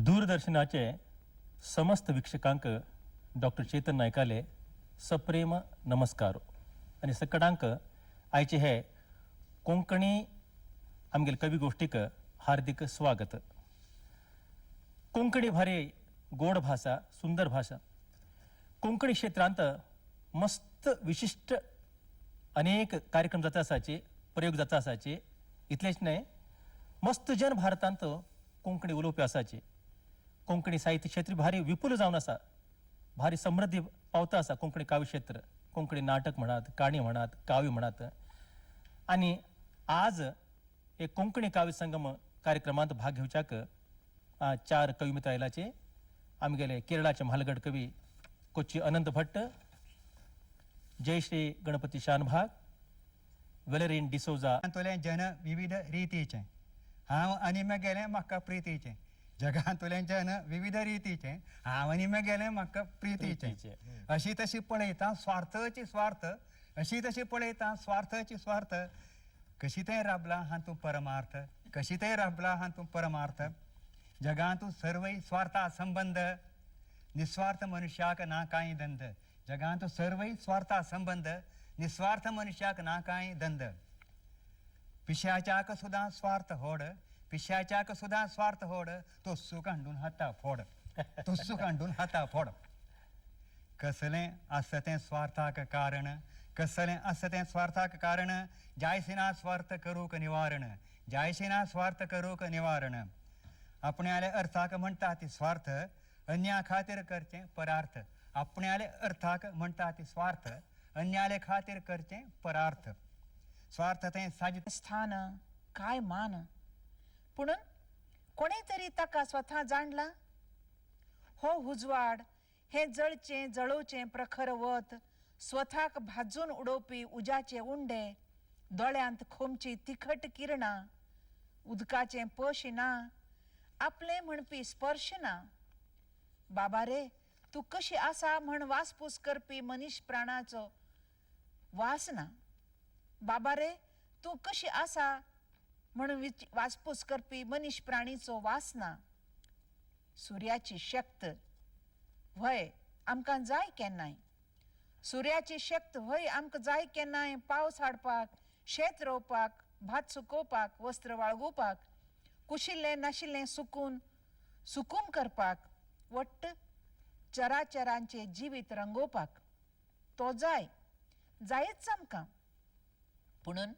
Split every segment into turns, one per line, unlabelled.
दूरदर्शनाचे समस्त वीक्षकांक डॉक्टर चेतन नायकाले सप्रेम नमस्कार आनी सकडांक आयचे हे कोंकणी आमगेले कवी गोष्टीक हार्दिक स्वागत. कोंकणी भारी गोड भाशा, सुंदर भाशा. कोंकणी क्षेत्रांत मस्त विशिश्ट अनेक कार्यक्रम जाता आसाचे, प्रयोग जाता आसाचे. इतलेंच न्हय, मस्त जन भारतांत कोंकणी उलोवपी आसाचे. कोंकणी साहित्य क्षेत्र भारी विपुल जावन आसा, भारी समृद्धी पावता आसा. कोंकणी काव्य क्षेत्र, कोंकणी नाटक म्हणात, काणी म्हणात, काव्य म्हणात. आनी आज हे कोंकणी काव्य संगम कार्यक्रमांत भाग घेवच्याक चार कवी मित्र आयलाचे. आमगेले केरळाचे म्हालगड कवी कोच्ची अनंत भट्ट, जयश्री गणपती शानभाग, वेलेरीन डिसोजा.
जगांतुलें जन विविध रितीचें, हांव आनी म्हगेलें म्हाका प्रितीचें. जगांतुलें जन विविध रितीचें, हांव आनी म्हगेलें म्हाका प्रितीचें.
प्रितीचें.
अशी तशी पळयता स्वार्थाची स्वार्थ, अशी तशी पळयता स्वार्थाची स्वार्थ, कशी तें राबला हातूंत परमार्थ, कशी तें राबला हातूंत परमार्थ. जगांतु सर्वय स्वार्था संबंद, निस्वार्थ मनुष्याक ना कांय धंद. जगांतु सर्वय स्वार्था संबंद, निस्वार्थ मनुष्याक ना कांय धंद. पिशाच्याक सुद्दां स्वार्थ होड, पिशाच्याक सुद्दां स्वार्थ होड, तो सूख हाडून हाता फोड, तो सूख हाडून हाता फोड. कसलें आसा तें स्वार्थाक कारण, कसलें आसा तें स्वार्थाक कारण, जायसिना स्वार्थ करूंक निवारण, जायसिना स्वार्थ करूंक निवारण. आपणाले अर्थाक म्हणटा ती स्वार्थ, अन्या खातीर करचें परार्थ. आपणाले अर्थाक म्हणटा ती स्वार्थ, अन्याले खातीर करचें परार्थ. स्वार्थ तें साजित
स्थान काय मान, पुणून कोणें तरी ताका स्वता जाणला. हो उजवाड, हें जळचें जळोवचें प्रखर वत, स्वताक भाजून उडोवपी उज्याचे उंडे, दोळ्यांत खोमची तिखट किरणां, उदकाचें पश ना, आपलें म्हणपी स्पर्श ना. बाबा रे, तूं कशी आसा म्हण वासपूस करपी मनीस प्राणाचो वास ना. बाबा रे, तूं कशी आसा म्हण वासपूस करपी मनीस प्राणीचो वास ना. सुर्याची शक्त व्हय आमकां जाय केन्नाय, सुर्याची शक्त व्हय आमकां जाय केन्नाय, पावस हाडपाक, शेत रोवपाक, भात सुकोवपाक, वस्त्र वाळगुपाक, कुशिल्लें नाशिल्लें सुकून सुकूम करपाक, वट्ट चराचरांचें जिवीत रंगोवपाक तो जाय, जायच आमकां. पुणून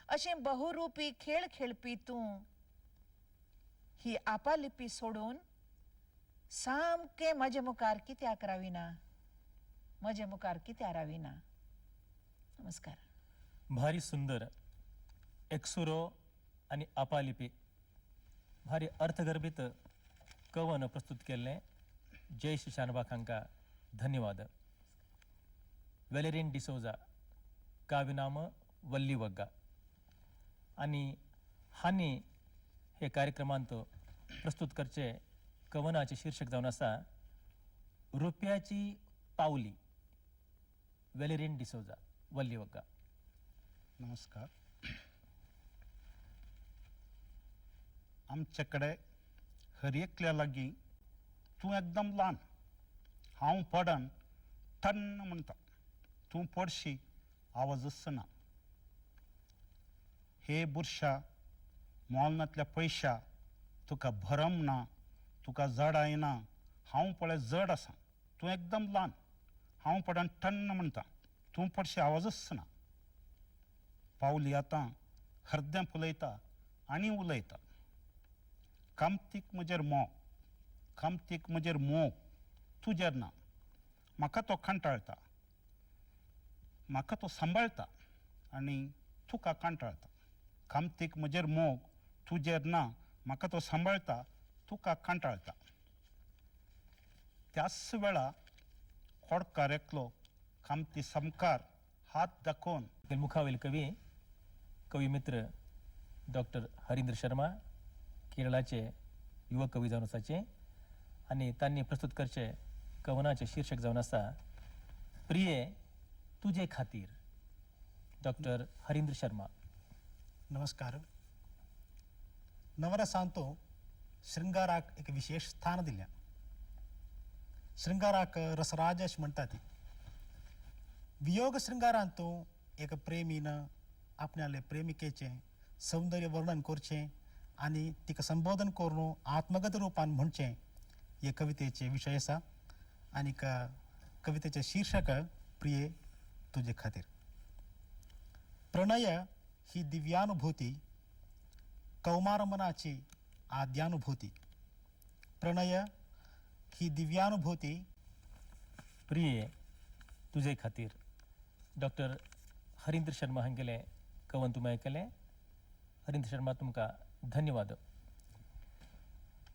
अशें बहुरुपी खेळ खेळपी तूं ही आपालिपी सोडून सामकें म्हजे मुखार कित्याक राविना, म्हजे मुखार कित्याक राविना. नमस्कार.
भारी सुंदर एकसुरो आनी आपालिपी भारी अर्थगर्भीत कवन प्रस्तुत केल्लें जयश्री शानबाग हांकां धन्यवाद. वेलेरीन डिसोजा, काव्यनाम वल्ली वग्गा. आनी हांणी हे कार्यक्रमांत प्रस्तुत करचे कवनाचे शीर्षक जावन आसा रुपयाची पावली. वेलेरीन डिसोजा, वल्ली वग्गा.
नमस्कार. आमचे कडेन हर एकल्या लागीं तूं एकदम ल्हान, हांव पडन टन्न म्हणटा, तूं पडशी आवाजच ना. हे बुरशा मोलनांतल्या पयशा, तुका भरम ना, तुका जडाय ना, हांव पळय जड आसा, तूं एकदम ल्हान, हांव पडन टन्न म्हणटा, तूं पडशी आवाजच ना. पावली आतां हरदें फुलयता आनी उलयता. कामतीक म्हजेर मोग, कामतीक म्हजेर मोग तुजेर ना, म्हाका तो कंटाळटा, म्हाका तो सांबाळटा आनी तुका कंटाळटा. कामतीक म्हजेर मोग तुजेर ना, म्हाका तो सांबाळटा, तुका कंटाळटा. त्याच वेळा खोडकार एकलो कामती सामकार हात दाखोवन
मुखावेल कवी, कवी मित्र डॉक्टर हरिंद्र शर्मा, केरळाचे युवक कवी जावन आसाचे आनी तांणी प्रस्तुत करचे कवनाचे शीर्षक जावन आसा प्रिये तुजे खातीर. डॉक्टर हरिंद्र शर्मा.
नमस्कार. नवरसांतो शृंगाराक एक विशेश स्थान दिल्या. शृंगाराक रसराज अशें म्हणटा ती. वियोग शृंगारांत एक प्रेमीन आपणाले प्रेमिकेचें सौंदर्य वर्णन करचें आनी तिका संबोधन करून आत्मगत रुपान म्हणचें हे कवितेचे विशय आसा. आनीक कवितेचें शीर्षक प्रिये तुजे खातीर. प्रणय ही दिव्यानुभूती, कौमारमनाची आद्यानुभूती. प्रणय ही दिव्यानुभूती.
प्रिये तुजे खातीर, डॉक्टर हरिंद्र शर्मा हांगेलें कवन तुमी आयकलें. हरिंद्र शर्मा, तुमकां धन्यवाद.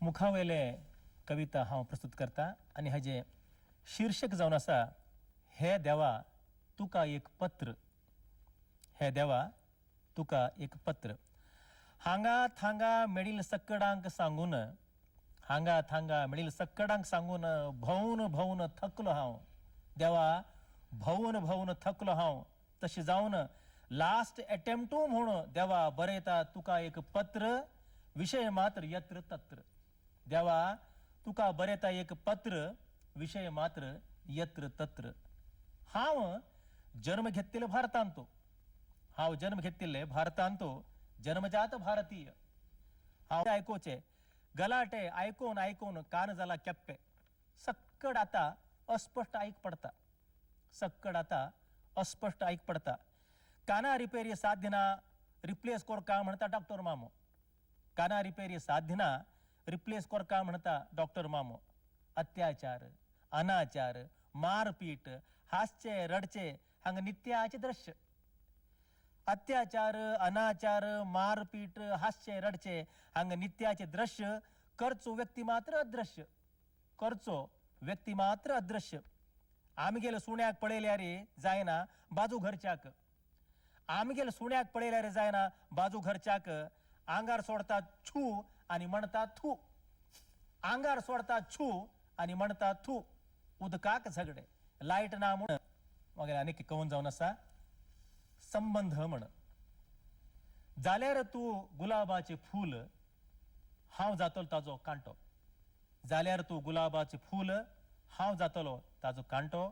मुखावयले कविता हांव प्रस्तुत करता आनी हाजें शीर्षक जावन आसा, हे देवा तुका एक पत्र. हे देवा तुका एक पत्र. हांगा थांगा मेळिल सक्कडांक सांगून, हांगा थांगा मेळिल सक्कडांक सांगून, भोंवन भोंवन थकलो हांव देवा, भोंवन भोंवन थकलो हांव. तशें जावन लास्ट एटेम्प्टू म्हूण देवा बरयता तुका एक पत्र, विशय मात्र यत्र तत्र. देवा तुका बरयता एक पत्र, विशय मात्र यत्र तत्र. हांव जन्म घेतिल्ले भारतांत, हांव जन्म घेतिल्ले भारतांत, जन्मजात भारतीय हांव. आयकोचे गलाटे आयकोन आयकोन कान जाला केप्पे, सक्कड आतां अस्पश्ट आयक पडता, सक्कड आतां अस्पश्ट आयक पडता. काना रिपेरी साध्य ना, रिप्लेस कोरका म्हणता डॉक्टर मामो. काना रिपेरी साध्य ना, रिप्लेस कोरका म्हणता डॉक्टर मामो. अत्याचार, अनाचार, मारपीट, हासचे रडचे हांगा नित्याचे दृश्य. अत्याचार, अनाचार, मारपीट, हासचे रडचे हांगा नित्याचे दृश्य. करचो व्यक्ती मात्र अदृश्य, करचो व्यक्ती मात्र अदृश्य. आमगेले सुण्याक पळयल्यार जायना बाजू घरच्याक, आमगेले सुण्याक पळयल्यार जायना बाजू घरच्याक, आंगार सोडता छू आनी म्हणता थू, आंगार सोडता छू आनी म्हणता थू. उदकाक झगडे, लायट ना म्हूण. मागीर आनीक कवन जावन आसा, संबंध म्हण. जाल्यार तूं गुलाबाचें फूल, हांव जातलो ताजो कांटो. जाल्यार तूं गुलाबाचें फूल, हांव जातलो ताजो कांटो.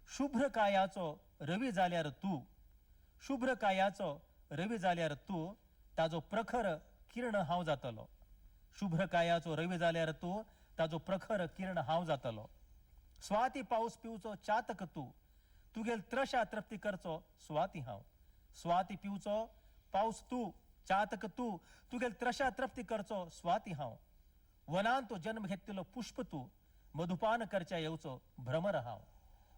शुभ्र कायाचो रवी जाल्यार तूं, शुभ्र कायाचो रवी जाल्यार तूं, ताजो प्रखर किरण हांव जातलो. शुभ्र कायाचो रवी जाल्यार तूं, ताजो प्रखर किरण हांव जातलो. स्वाती पावस पिवचो चातक तूं, तुगेल त्रशा तृप्ती करचो स्वाती हांव. स्वाती पिवचो पावस तूं, चातक तूं, तुगेल त्रशा तृप्ती करचो स्वाती हांव. वनांत जन्म घेतिल्लो पुष्प तूं, मधुपान करच्या येवचो भ्रमर हांव.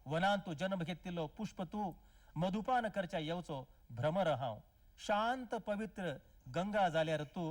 वनांत जन्म घेतिल्लो पुष्प तूं, मधुपान करच्या येवचो भ्रमर हांव. शांत पवित्र गंगा जाल्यार तूं.